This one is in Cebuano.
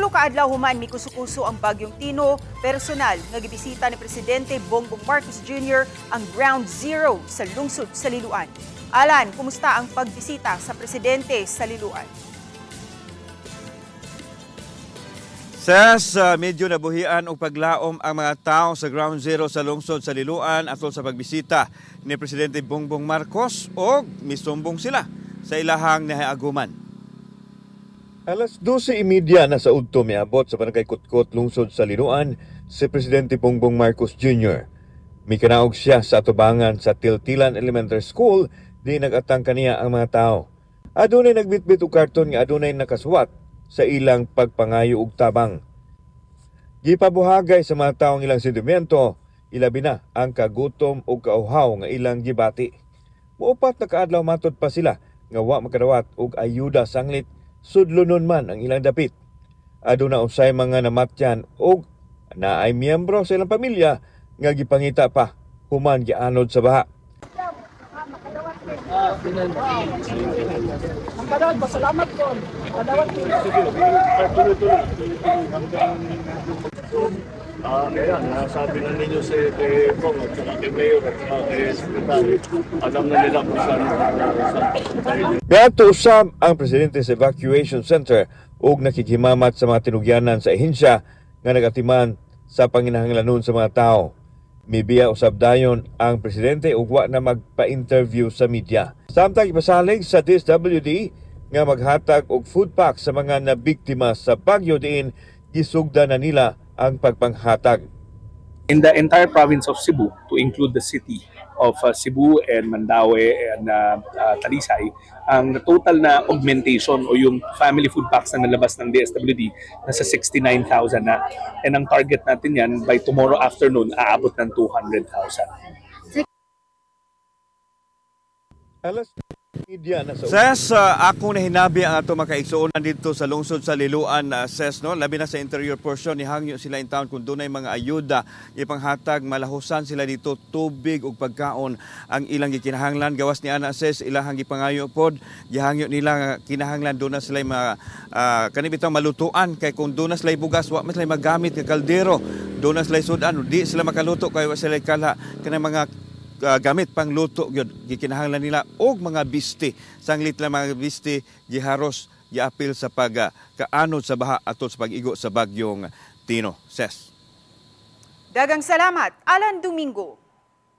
3 ka adlaw human mikuso-kuso ang bagyong Tino, personal nga gibisita ni Presidente Bongbong Marcos Jr. ang Ground Zero sa lungsod sa Liloan. Alan, kumusta ang pagbisita sa presidente sa Liloan? Ses, medyo nabuhian og paglaom ang mga tao sa Ground Zero sa lungsod sa Liloan atol sa pagbisita ni Presidente Bongbong Marcos og misumbong sila sa ilahang nahiaguman. Alas 12:30 na sa udto miabot sa barangay Kutkot, lungsod sa Liloan, si Presidente Bongbong Marcos Jr. Mikanaog siya sa atubangan sa Tiltilan Elementary School di nagatang kaniya ang mga tao. Adunay nagbitbit og karton nga adunay nakasuwat sa ilang pagpangayo og tabang. Gipabuhagay sa mga tao ang ilang sentimiento, ilabi na ang kagutom ug kauhaw nga ilang gibati. Moopat na kaadlaw matod pa sila nga wa makadawat og ayuda sanglit sudlonon man ang ilang dapit. Aduna usay mga namatyan og naay miyembro sa ilang pamilya nga gipangita pa human gianod sa baha. Ang kadawat ba? Salamat ko. Kadawat ko. Kaya nasabi na ninyo si kay Kong at saka kay Mayor at saka kay Secretary. Alam na nila kung saan saan. Miadto usab ang presidente sa evacuation center ug nakighimamat sa mga tinugyanan sa ehensya nga nagatiman sa panginahanglanon sa mga tao. Mibiya usab dayon ang presidente ug wa na magpa-interview sa media. Samtang ipasalig sa DSWD nga maghatag og food pack sa mga nabiktima sa bagyo diin gisugda na nila ang pagpanghatag. In the entire province of Cebu, to include the city of Cebu and Mandaue and Talisay, ang total na augmentation o yung family food packs na nalabas ng DSWD nasa 69,000 na. And ang target natin yan, by tomorrow afternoon, aabot ng 200,000. Alas media na sa Ses, ako na hinabi ang ato makaigsuonan dito sa lungsod sa Liloan, Ses, no? Labi na sa interior portion, nihangyo sila in town kung dunay mga ayuda ipanghatag, malahusan sila dito tubig ug pagkaon ang ilang gikinahanglan. Gawas ni ana, Ses, ilahang gipangayo pod, gihangyo nila nga kinahanglan doon na sila mga kani bitawng malutuan kay kung doon na sila bugas wa man sila magamit nga kaldero, doon na sila sudan, di sila makaluto kay wa sila kala kanang mga gamit pangluto gyud gikinahanglan nila og mga bisti. Sanglit lang mga bisti giharos giapil sa pag kaanod sa baha atol sa pag-igo sa bagyong Tino. Ses. Dagang salamat, Alan Domingo.